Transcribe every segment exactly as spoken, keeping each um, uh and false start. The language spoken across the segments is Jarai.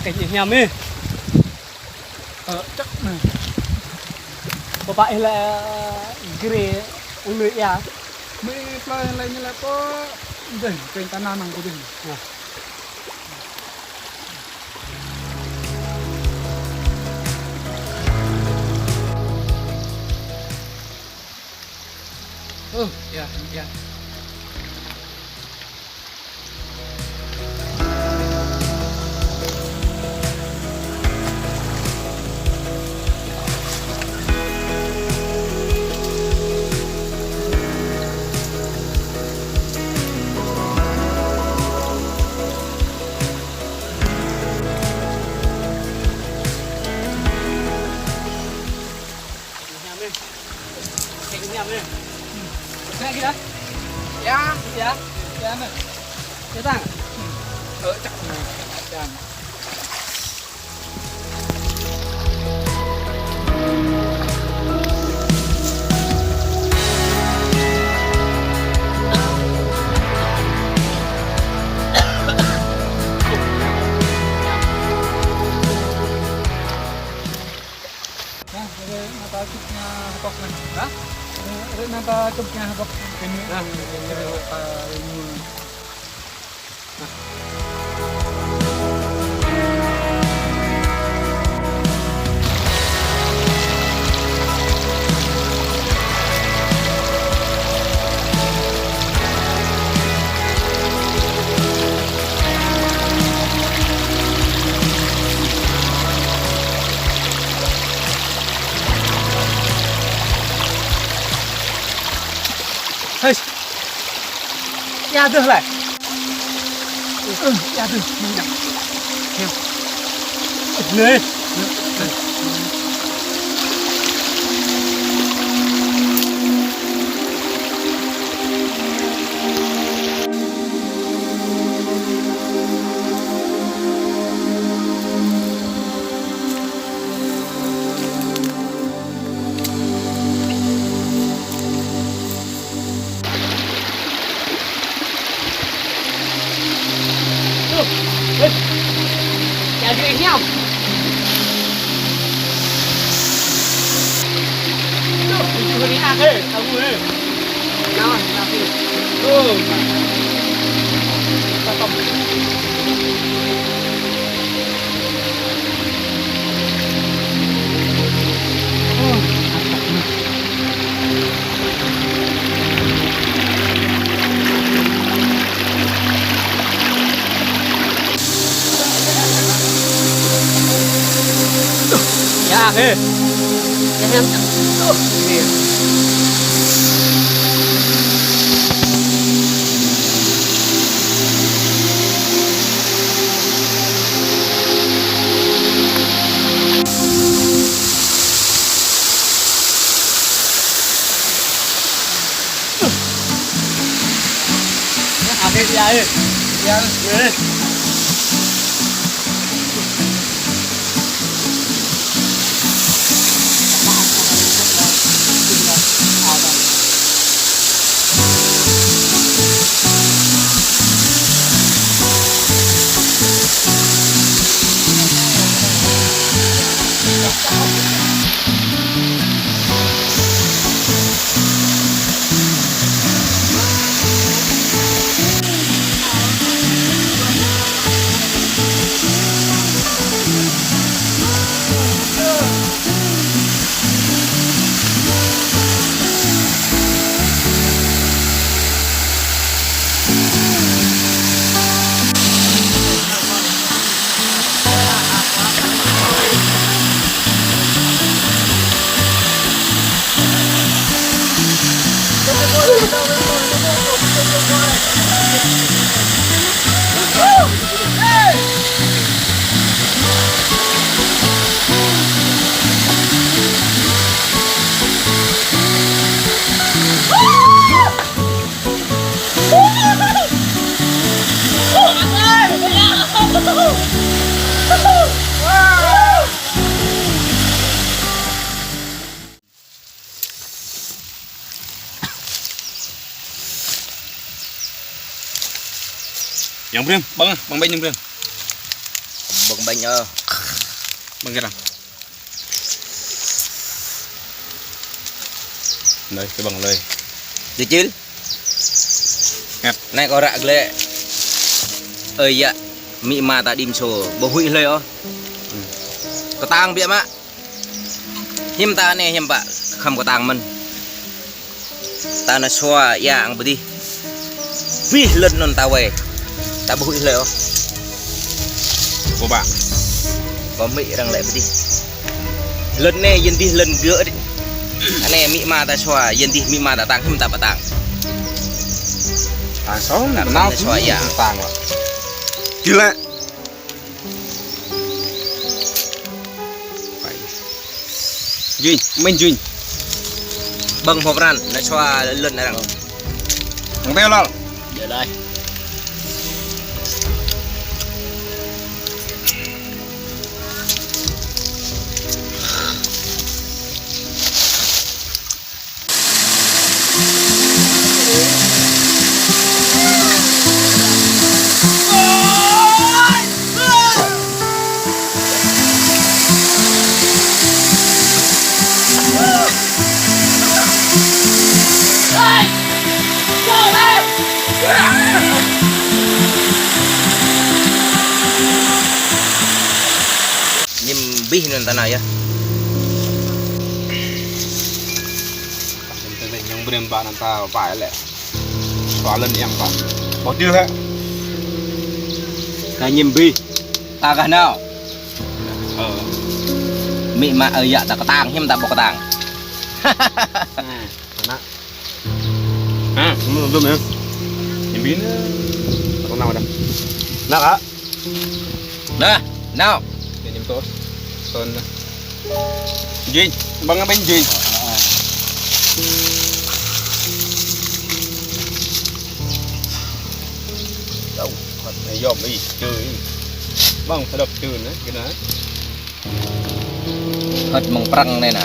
Ih, hiam ih. Ơ, čăk anai. Pơpă ih lĕ grê ung nui ia. Mơi plơi lĕ ñu lĕ pô. Dih, kênh tanah nang pô dih. Nah. Ơ, ia, ia. Hek ñam anai. Hek ñam anai. Hek ñam anai. Hek ñam anai. Hek ñam anai. Hek ñam anai. Nah, ră anai ta čŭp ngă hơkŏk anai. Hă? Ră anai ta čŭp ngă hơkŏk. Kơnuk. Nah, kơnuk ta rơngu. Nah. Hei. Ia dơh lĕ. Ơ, ia dơh. Nê. Ya, hê. Ya, hê. Tuh, ini. Yang brem, bang, bang bai yang brem. Ƀơ̆ng ƀañ ơ. Ƀơ̆ng kơ răng. Anai, tơ ƀơ̆ng lơi. Dêh čil. Ngăt. Anai kâo ră glaĭ. Ơi yă, amĭ ama ta đĭ msô, ƀu huĭ hlơi ôh. Kơtang biă mă. Hiư̆m ta anai hiư̆m pă khŏm kơtang mơ̆n. Ta nao sua ia ang pơdih. Abih lŏn anŭn ta wai. Ta ƀu huĭ hlơi ôh. Kâo ƀă. Kâo amĭ arăng laĭ pơdih. Lŏn anai yơ̆n dih lŏn gơ̆ đih. Anai amĭ ama ta sua, yơ̆n dih amĭ ama ta tang, hiư̆m ta pơtang. Tang song, ta nao sua ia. Tang lă. Jing, mĭn jing. Ƀơ̆ng hmâo pran, nao sua lŏn arăng. Mơ̆ng teo lăl. Jơ̆ đai. Ñim abih anŭn ta nao yơh. Ñim tơlơi ñong brem ba anŭn ta pai lĕ. Soa lŏn yang ba. Ƀu djơ̆ hă. Kơ ñim abih. Ta gah nao. Ơ. Amĭ ama ơi yă ta kơtang, hiư̆m ta ƀu kơtang. Hmm, ană. Ha, belum, belum ya. Ñim abih anŭn. Aku nao dah. Nao kơ. Nao, nao. Ñim tơl. Tơl nao. Jing, ƀơ̆ng ƀañ jing. Tơl, hơ̆t anai yom ih, čư ih. Ƀơ̆ng hơdơ̆k čư anai, gơ̆ anai. Hơ̆t mơ̆ng prăng anai nă.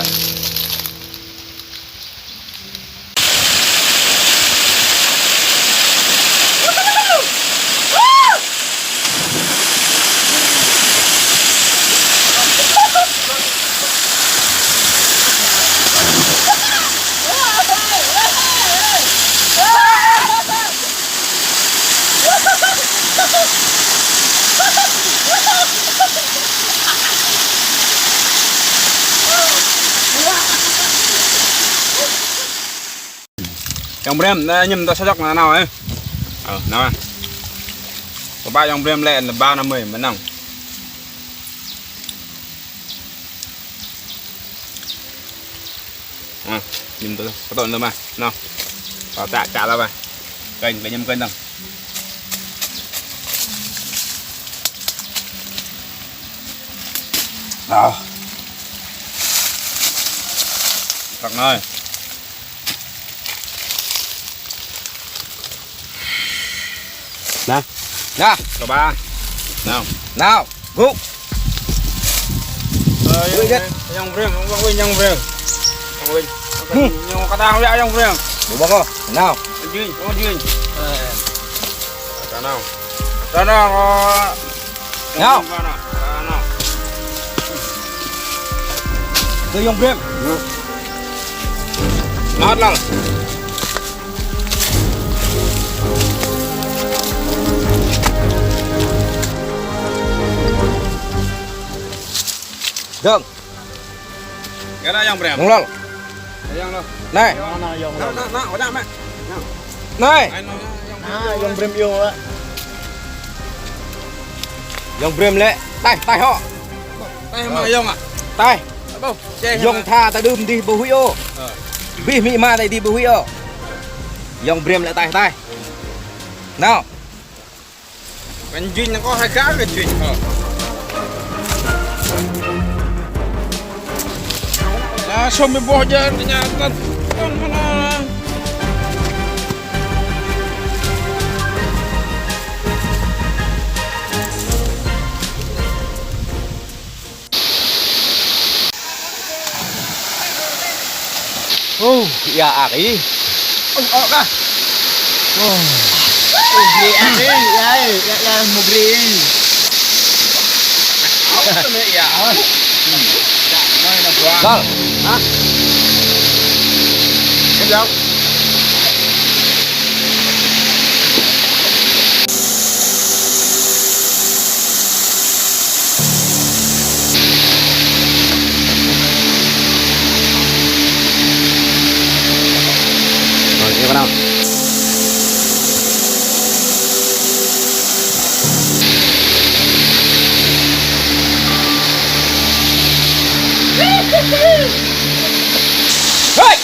Ayŏng Brem, anai ñim ta sa jŏk anai nao ơ. Ơ, nao. Kơ ƀă Ayŏng Brem lĕ, anai ba anai mơi, mơnăng. Ơ, ñim ta, kơ tŏ anai mă, nao. Kơ čă, čă la mă. Kơnh, kơnh ñim kơnh tăng. Nao. Tăk nai. Nao. Nao. Kơ ƀă. Nao. Nao. Gŭ. Ơ, Ayŏng Brem, Ayŏng Brem, Ayŏng Brem. Ayŏng Brem. Hmm. Ayŏng kơtang lĕ Ayŏng Brem. Ƀu ƀơ̆ng ôh. Nao. Jing, ơ jing. Ơ. Ta nao. Ta nao. Nao. Nao. Tơ Ayŏng Brem. Nao lăng. Dơ̆ng. Gơ̆ anai Ayŏng Brem. Mơ̆ng lăl. Ayŏng lăl. Anai. Ayŏng anai, Ayŏng lăl. Anai, anai, anai, anai. Anai. Anai, anai, Ayŏng Brem. Anai, Ayŏng Brem yơh. Ayŏng Brem lĕ. Taih, taih hŏ. Taih mă Ayŏng ah. Taih. Ƀu, čeh Ayŏng mă. Tha ta đưm dih ƀu huĭ ôh. Ơ. Abih amĭ ama ta dih ƀu huĭ ôh. Ayŏng Brem lĕ taih, taih. Nao. Kơnh jing anai kơ hai gah kơ jing. Ơ. Lah, sum ƀu ƀuh jơ̆, tơña tơ̆t. Tơ̆ng mơ̆n. Ơ, ia ak ih. Ơ, ơ, kah. Ơ. Ơ, gre ak ih, ia, ia, ia, mơ̆ gre ih. Dal. Hah? Kenapa? Rồi, em vào nào? Hey!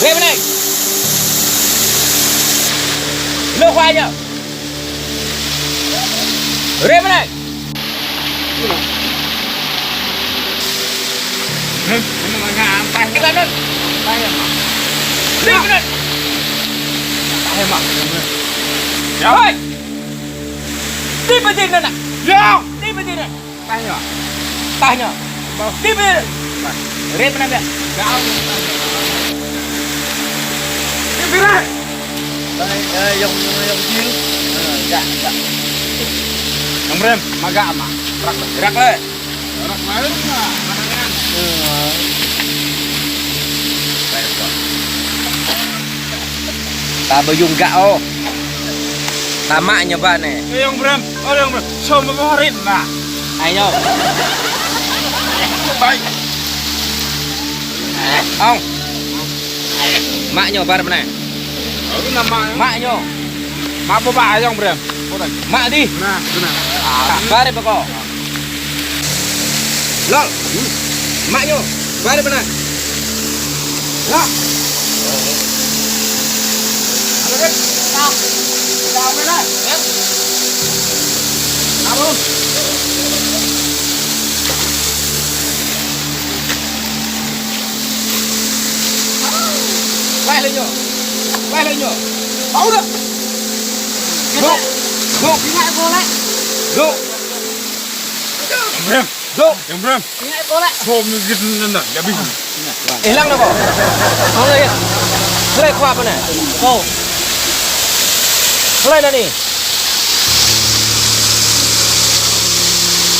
Rê bên này. Lơ khoai nhá. Rê bên này. Kita nun. Rê bên này. Ơi. Đi bên đây nun nè. Đi bên đây nè. Tah ñu. Tah ñu. Ƀuh. Tiếp đi. Rep anai biă. Gao. Tiếp đi. Đây, đây, yŏng, yŏng, yŏng jil. Ơ, gă, gă. Yŏng brem, mă gă mă. Răk lĕ. Răk lĕ. Răk lĕ. Ta ƀu yŭng gă ôh. Ta mă ñu ƀă anai. Ê, yŏng brem. Ơ, yŏng brem. Sôm ƀu rit mă. Ai ñu. Bai. Ong. Mă ñu ƀă anai. Ơ, na mă ñu. Mă ñu. Mă ƀu ƀă, yŏng brem. Mă đi. Nah, nah. Ƀă rit ƀă kâo. Lol. Mă ñu. Ƀă rit ƀă anai. Lol. Weh lĕ ñu. Weh lĕ ñu. Bau dah. Duk. Duk. Duk. Brem. Duk. Yŏng brem. Ingat kau lah. Bom ni git nana, ya bih. Ih, lăng nă kâo. Hăng lơi. Hlơi khua pơ anai? Kâo. Hlơi nă ni?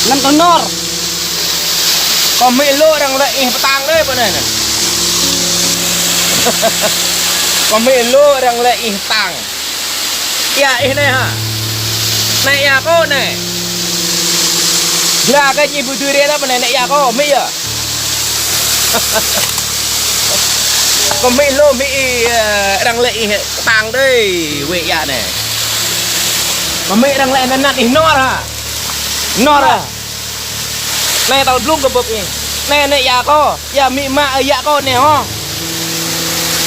Anăm tơnor. Kâo mĭ lu arăng lĕ ih pơtang dêh pơ anai nă. Kâo mĭ lu arăng lĕ ih pơtang. Ia ih anai hă. Anai ia kâo anai. Jra kơ ñu ƀu dưi rê tơ pơ anai, anai ia kâo, mĭ yơh. Kâo mĭ lu mĭ ih, ơ, arăng lĕ ih pơtang dêh, wĕ ia anai. Kâo mĭ arăng lĕ anăn anăn ih nor hă. Nor hă. Anai tơl blung kơ bưp ih. Anai, anai ia kâo. Ia mĭ mă ơi yă kâo anai hŏ.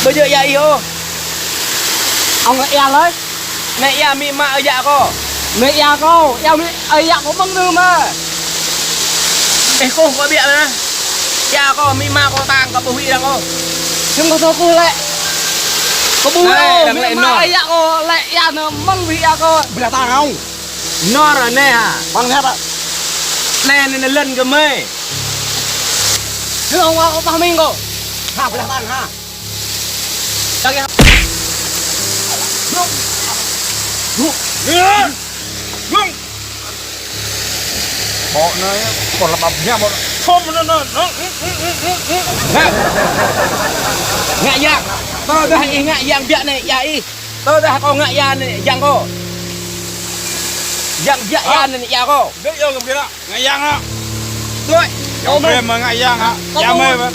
Ƀu djơ̆ ia ih ôh. Ong lĕ ia lơi. Anai ia mĭ mă ơi yă kâo. Anai ia kâo, ia mĭ ơi yă kâo mơ̆ng anŭn mơ̆. Ih kơkuh kâo biă anai. Ia kâo mĭ mă kâo tang kâo ƀu huĭ arăng ôh. Jing kâo thâo kơkuh lĕ. Kâo ƀu huĭ ôh, mĭ mă ơi yă kâo lĕ ia anŭn mơ̆ng huĭ ia kâo. Blah tang ong. Nor anai hă. Păng hiăp hă. Anai anai lŏn gơmơi. Hơ, ong wa ong pah ming kâo. Hă, blah tang hă. Tang ya. Blung. Blung. Blung. Bŏ anai, bŏ lăp ăp ñă bŏ. Thom anai anai. Ngă. Ngă yang. Tơdah ih ngă yang biă anai, ia ih. Tơdah kâo ngă ia anai, yang kâo. Yang biă ia anai, ia kâo. Dêh, yŏng kơ biă. Ngă yang hă. Đuaĭ. Yŏng brem mă ngă yang hă. Kâo ƀu,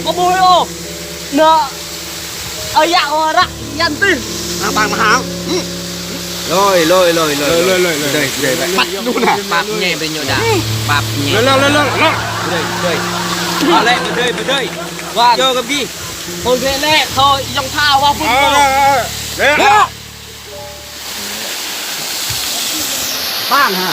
kâo ƀu ôh. Nă. Ơi yă kâo răk, yang tih. Nă, păng mă hăng. Lơi, lơi, lơi, lơi. Lơi, lơi, lơi, lơi. Păt đu nă. Pap ñe brơi ñu đa. Pap ñe. Lơi, lơi, lơi, lơi, lơi. Brơi, brơi. Ơ lĕ, brơi, brơi. Wa. Yŏng kơ biă. Kâo lĕ lĕ, kâo yŏng tha wa pun kâo. Ơ, ơ, ơ. Lĕ. Lĕ. Păng hă.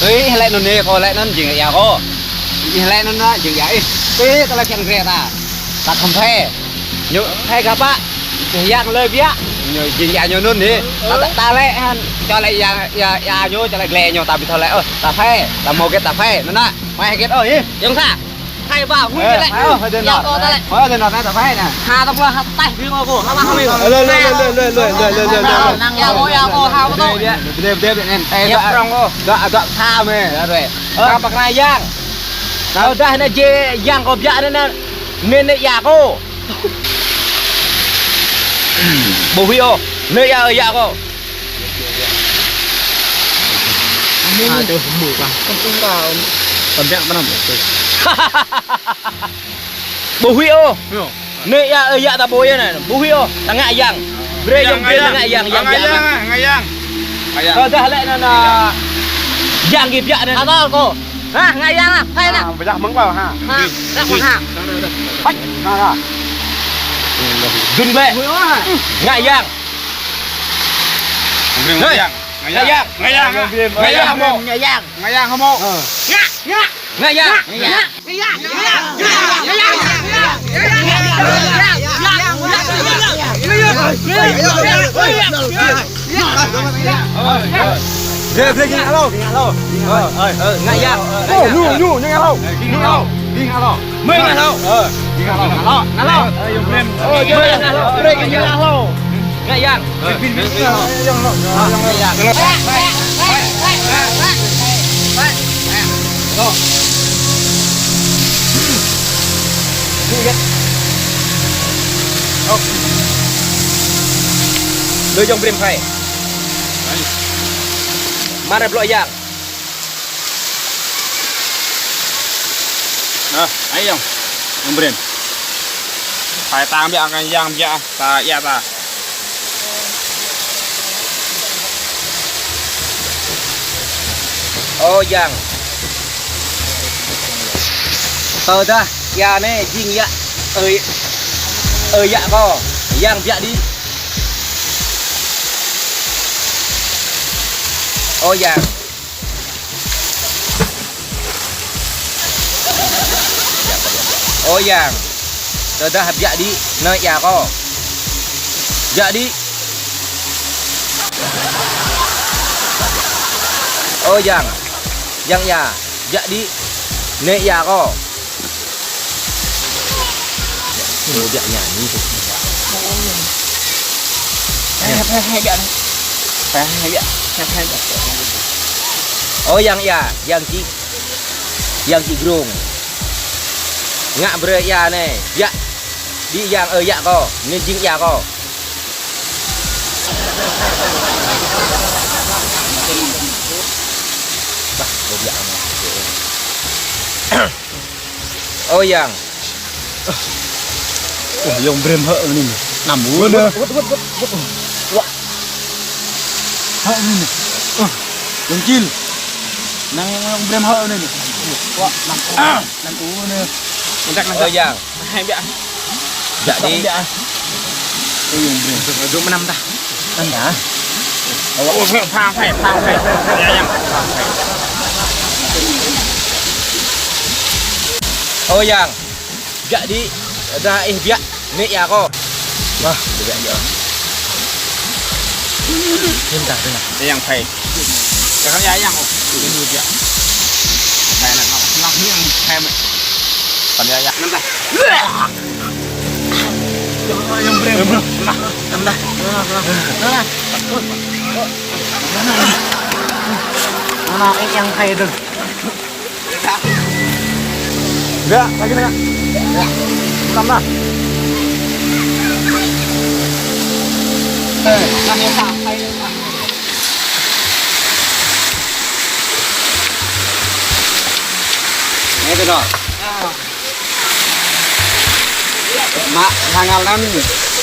Ih, lĕ anŭn anai, kâo lĕ anŭn jing ia kâo. Ih, lĕ anŭn anai jing ia ih. Ih, tơlơi phiăn grê ta. Ta khŏm phê. Ñu phê kơ pă. Yang lơi biă. Ñu jing ia ñu anŭn anai. Ta, ta, ta lĕ hăng, čô lĕ ia, ia, ia ñu, čô lĕ glai ñu, ta ƀu thâo lĕ. Ơ, ta phê. Ta hmâo hơget ta phê. Anŭn anai. Mai hơget ôh ih. Yang sa. Hai ba hui lĕ. Ơ, hơi dơ̆n nŏ. Hơi dơ̆n nŏ, ta phê anai. Ha, ta pơla ha, taih ƀing kâo. Ha, ha, ha. Ơ, lơi, lơi, lơi. Yang kâo, yang kâo, ha, kâo. Dê, dê, dê, dê, dê. Yang prong kâo. Dŏ, dŏ, tha mơ̆, dŏ. Ơ, pơkra yang. Kâo dah anai jing yang kâo biă anai, anai, anai ia kâo. Ƀu hui ôh. Anai ia, ia kâo. Ƀu hui ôh. Anai ia, ia ta ƀu ia anai. Ƀu hui ôh. Ta ngă yang. Brơi yang, brơi ta ngă yang, yang, yang. Ngă yang. Kâo dah lĕ anŭn, anŭn. Yang kơ biă anai. Atol kâo. Ha, ngă yang ah. Hai anai. Ƀu djơ̆ mơ̆ng kâo ha. Ha, ră kâo ha. Hai. Ha, ha. Dun bĕ. Hui ôh ha. Ngă yang. Ngă yang. Ngă yang. Ngă yang. Ngă yang hmâo. Ngă yang. Ngă yang hmâo. Ngă yang. Ngă yang. Ngă yang. Ô, ñu, ñu, ñu ngă hlâo. Ñu ngă hlâo. Ñu ngă hlâo. Mơi ngă hlâo. Ơ, ñu ngă hlâo. Ngă hlâo. Ngă hlâo. Ơ, ñu ngă hlâo. Brơi ñu ngă hlâo. Ngă yang. Ơ, ñu ngă hlâo. Ngă yang. Lơ yŏng brơi phai. Mă rai blŏ yang. Nah, ai yŏng. Yŏng brơi. Phai ta biă kơ yang biă, ta ia ta. Ơ yang. Tơdah ia anai jing ia, ơi, ơi ia kâo, yang biă đĭ. Ơ yang. Ơ yang, tơdah biă đĭ, nao ia kâo. Biă đĭ. Ơ yang, yang ia, biă đĭ, nao ia kâo. Ơ yang ia, yang či, yang či grung. Ngă brơi ia anai, biă đĭ yang ơi ia kâo, anai jing ia kâo. Ơ yang. Ơ, yŏng brơi hơ̆ anai. Năm ur. Wơ̆t, wơ̆t, wơ̆t, wơ̆t, wơ̆t. Wah. Hơ̆ anai. Ơ, yŏng čil. Năng yŏng brơi hơ̆ anai. Wah, năm ur. Năm ur anai. Ơ yang. Hai biă. Biă đĭ. Biă. Ơ, yŏng brơi. Dua năm dah. Năm dah. Ơ, phang phai, phang phai. Ia yang. Ơ yang. Biă đĭ, dah ih biă, nao ia kâo. Wah, biă đĭ. Yang phai. Kơ ia yang. Ơ, biă. Phai anai, yang phai. Kơ ia yang. Năm dah. Yang brơi. Năm dah. Năm dah. Năm dah, yang phai dơ̆ng. Dah, lagi dah. Năm dah. Ơ, năm yang phai. Anai tơ nô. Mă hăng ngal anŭn,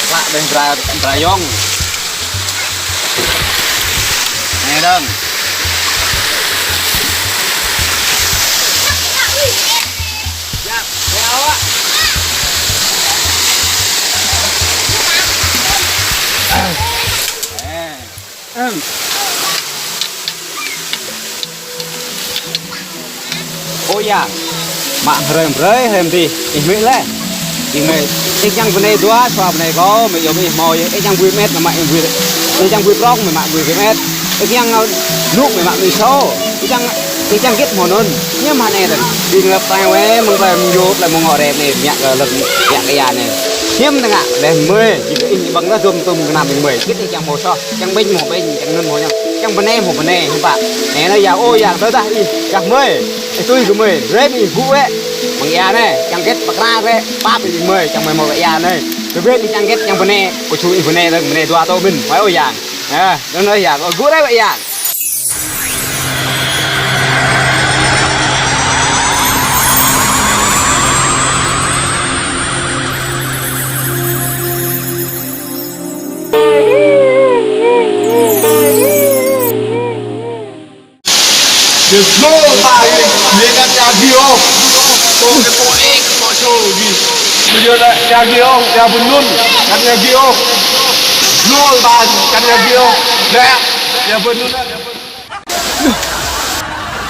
klă ƀing dra-, drayŏng. Anai dơ̆ng. Ơ yang, mă hrơi brơi hrơi dih, ih mĭ lĕ. Ih mĭ, ih kiăng bơnai dua, sua bơnai kâo, mĭ yôm ih hmâo, ih kiăng bui met, mă ih bui, ih kiăng bui prŏng, mă bui met. Ih kiăng, ơ, nuk, mă mĭ sô. Ih kiăng, ih kiăng git hmâo anŭn. Hiam hă anai dơ̆ng. Ƀing lăp tai wai, mơ̆ng tai mơ̆ng yôp, lăp mơ̆ng ngŏ rep anai, mă kơ lăp, mă kơ ia anai. Hiam tơngă, lĕ mơi, jing ih ƀơ̆ng rơ̆ dôm tôm gơnam ƀing mơi. Git ih kiăng hmâo soh. Kiăng ƀing hmâo ƀing, kiăng anŭn hmâo anŭn, kiăng bơnai hmâo bơnai, hă pă. Anai nă ia, ơ yang, tơdah ih, gah mơi, ih tui kơ mơi, brơi mơi ih gŭ wơ̆t. Mơ̆ng ia anai, kiăng git pơkra wơ̆t, pap ih mơi, kiăng mơi hmâo ia anai. Kơ ƀing ih kiăng git, kiăng bơnai, kơ ču ih bơnai, bơnai dua tơ mĭn, wai ơ yang. Ơ, anŭn nă ia, gŭ rai wơ̆t yang. Yơh, lô, ta, yơh, yơh, kăn ia gih ôh. Tô, kơ tô, ê, kơ tô, čô, gih. Yơh, kăn ia gih ôh, ia bơnun, kăn ia gih ôh. Lô, ta, kăn ia gih ôh. Lĕ. Ya, bener, ya, bener.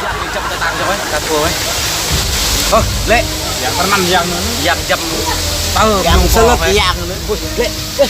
Yang jăm tơtang jăm, eh, kơ cô, eh. Ơ, lĕ. Yang pơrơman, yang. Yang jăm. Tơ, yang sơlơ̆t, yang. Ui, lĕ. Eh.